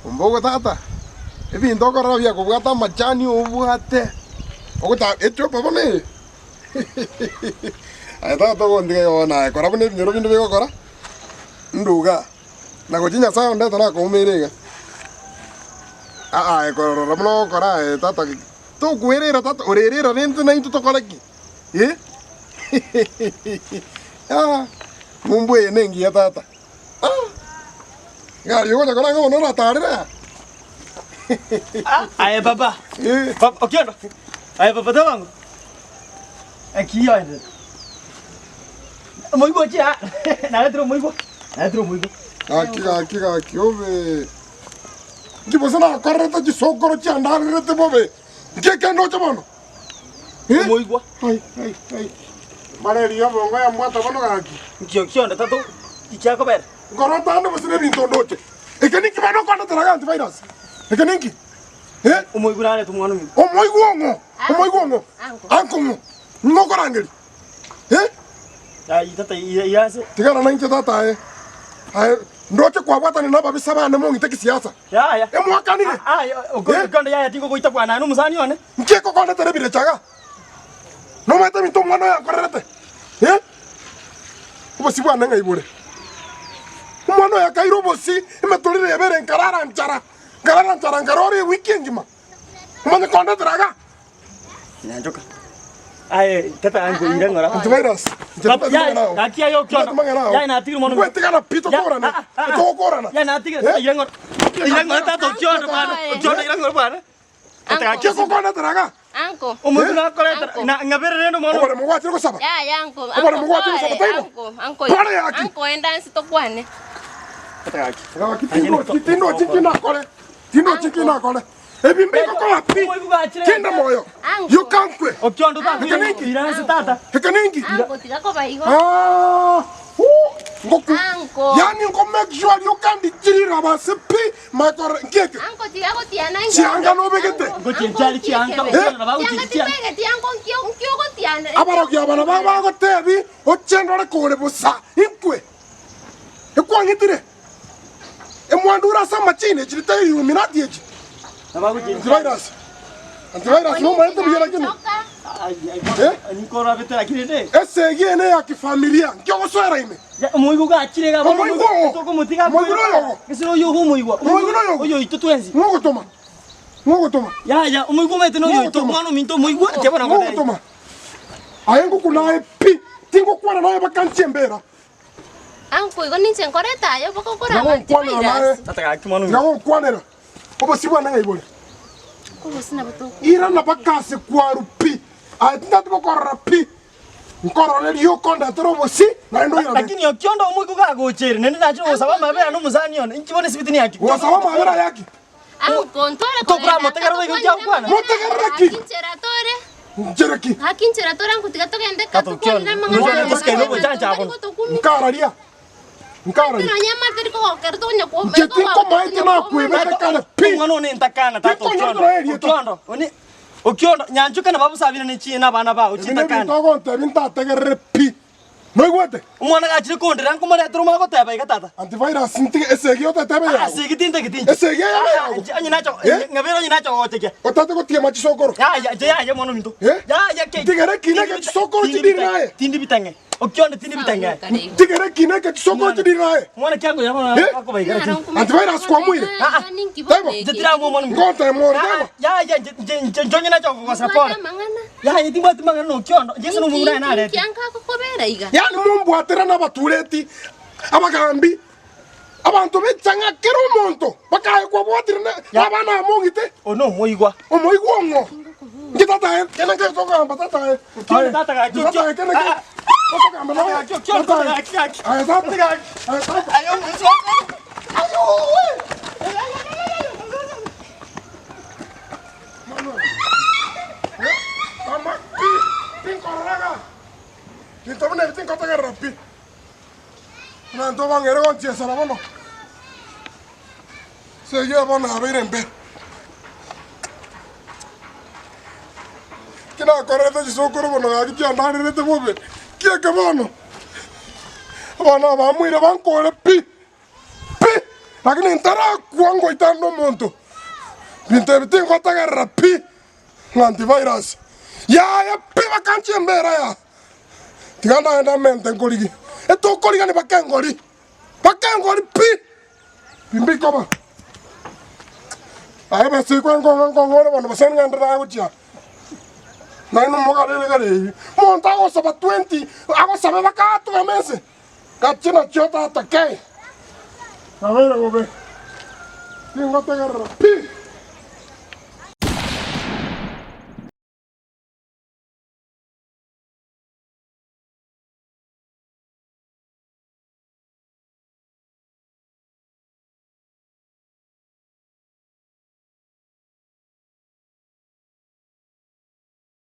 Ombogo tata, ebinto okorora biakobwata amachani obwate, ogota echupa bono eye aye tata ogontiga iga bono aye kora buna ebinyoro binde bigokora, nduga, na gochia Nyasaye ondete nakoumeire iga. Aa aye korora buna ogokora aye tata, tokwerera tata, orerera rende naintwe tokore ki? Eh ah, ng'umbu eye nengiya tata. Ah, egari ogocha korora ng'a bono oratarere aa. Ah, aye papa. Eh. Papa, Okiondo. Aye papa tabango. Ekiyo ende. Omoigwa ochire aa. Naretire omoigwa. Naretire omoigwa. Gaki gaki gaki obe. Nki gose nakorerete chisokoro chiandarerete bobe. Nki ekende oche bono? Eh? Omoigwa. Ai, ai, ai. Mara eria obongo yambwata bono gaki. Nki Okiondo tato tichiakobera. Nkorota ande gose nebinto ndoche. Eke ninki bono okondetera iga antivirus? Eke ninki? Eh? Omoigwa narete omwana ominto. Omoigwa ong'o? Omoigwa ong'o? Anko ng'o? Ng'o okorangeria? Eh? Aye tata ira ase. Tigana nainche tata aye. Aye ndoche kwabwatana nababisa bane mong'ite kisiasa. Yaya. Emwakanire. Aye Okiondo yaya tingogoita bwana aye nomosani one. Nki ekokondetera ebirecha iga? Nomanyete ebinto omwana oyo ankorerete? Eh? Obosie bwane ng'ai bore? Omwana oyo akaira obosie, emetorero yabere nkarara nchara, nkarara nchara nkarora ewiki engima. Omanye kondetera iga? Nyanchoka. Aye tata ankoire ng'ora. Antivirus. Inche Papa, tibwati yaya, mang'ana ao. gaki aye Okiondo. Tibwati mang'ana ao. Yaya natigire mono. Ngwetigana pi tokorane. Ya, ah, ah, ah. Togokorana. Yaya natigire Eh? tata ira ng'ora. Ira ng'ora tata Okiondo bwana. Okiondo ira ng'ora bwana. Tata gaki Ki okokondetera iga? Uncle. Omoigwa nakoretera Uncle. na ng'abere rende omwana. Oboremo gwachire gosaba. Yaya uncle. Oboremo Uncle, gwachire gosaba pole. taibo. Uncle, uncle. Pole yaki. Uncle, enda nsi tokwane. Tata gaki. Gaki tindochi tindochi ki nakore. Tindochi ki nakore. Ebi mbikokoa pi. Omoigwa gwachire. Kende moyo. Uncle. Yokankwe. Okiondo tata. Eke ninki? Ira nse tata. Eke ninki? Uncle, tiga koba igo. Ah, uh, ngoku. Uncle. Yani ngo make sure yokandichirira base pi Makore nkieke. Anko tiga gotiana inche. Chianga nobegete. Ngochia nchiari chianga, Eh? okiana bagochia Chianga chianga. tibegeti anko nkio nkio ogotiana. Abarogi aba nabo bagotebi ochende ore kore bosa inkwe. Ekwang'itire. Emwandure ase amachini echiri tari Illuminati echi. Nabagochia Antivirus. Antivirus nomaete buya lakini. Eh? Nikorabete lakini rende. Esegi ene ya kifamilia nkiogosoera ime. Omoigwa gachire iga bono Omoigwa oo. tokomotiga Omoigwa noyo oo. Gese oyo ogo omoigwa. Omoigwa noyo oo. Oyo oito twensi. Ng'ogotoma. Ng'ogotoma. Yaya omoigwa omanyete noyo oito Ng'ogotoma. omwana ominto omoigwa inche bono ngotebia. Ng'ogotoma. Aye ngokuna aye pi. Tingokwana naye mpaka nchie embera. Anko igo ninche nkorete aye boka okora Tiga abanto gokwanera naye. virus. Tata gaki mwana Tiga ominto. gokwanera. Obosio bwane ng'ai bore? Obosi nabo toko. Irana mpaka ase kwaru pi. Aye tintati gokorora pi. Nkorore rioka ondetere obosie, naende oirane. Lakini okionda omoika gagochere, naende nachire gosaba amabera nomosani one, inki bono esibiti neyaki? Gosaba amabera ayaki? Anko ntore Tokoramotegerera boigo inki agokwana? Motegerere ki? Haki nchera tore. Nchera ki? Haki nchera tore anko tiga togende ka Tata Okiondo, tokwanere amang'ana nonya aya. tosikaine obochancha bono. Nkararia. Nkararia. Nonya amate rikogokera tokonya kuoma. Inche tinkomaete nakwebete kare pi. Omwana one ntakana tata Tikonyora Okiondo. tore erieta. Okiondo, one Okiondo, nyanchoka na babosabire ne chi na abana bao Ebi chintakana. nebinto ogontebia ntategerere pi. Noigwete? Omwana gachire kondera nkomoretera omanye goteba iga tata. Antivirus ntige esegi otetebe yago. Ase tintageti inche. Esegi eye ebe yago. Inche onye nacha Eh? ng'abere onye nacha gogochekia. Otate gotiema chisokoro. Yaya inche yaya omwana ominto. Eh? Yaya ke. Ntigere ekina eke chisokoro chidiri naye. Tindi bitang'e. Okionde tindi bitang'e. Ntigere ekina eke chisokoro chidiri naye. Omwana kiango yabo Eh? akobaigara tindi. Antivirus kwamuire? Taibo. Inche tiramwa omwana ominto. Ngontema ore taibo. Yaya inche inche inche inche onye nacha gogosa pole. Yaya timbwati mang'ana nokiondo. Yeso nomong'ina aye narete. Yaani mombwaterane abatureti, abagambi, abanto b'echang'a kera omonto, bakaye kwabwatire na abana aba mong'ite. Oyo nomoigwa. Omoigwa ong'o? Inki tata aye, kende nkere tokogamba tata aye. Okiondo tata gaki, Tata aye, kende nkere tokogamba naye. Gaki, okiondo Tata aye. gaki, gaki. Aye tata. Aye tata. Aye omoigwa. Tama pi, tinkorora Binto buna ebi tingotegerera pi. Abanto bang'eire gonchiesera bono. Ase eyio bono yabeire embe. Ki nakorerete chisokoro bono gaki chiandarerete bobe, ki eke bono? Abana aba bamoire bankore pi, pi! Lakini ntarakwa ngoita ande omonto, binto ebi tingotegerera pi, ng'a antivirus. Yaya pi bakanchia embera aya. Tiga ndagende amente nkorigi. Etokorigani baka engori, baka engori pi, timbikoba. Aye besikwe nkong'a nkong'a ore bono gose ng'ende nagochia. Naende omogarere gare eyio. Omonto agosaba 20, agosabe baka atugame ense. Gachie nachio tata kei. Nabeire bobe. Tingotegerera pi.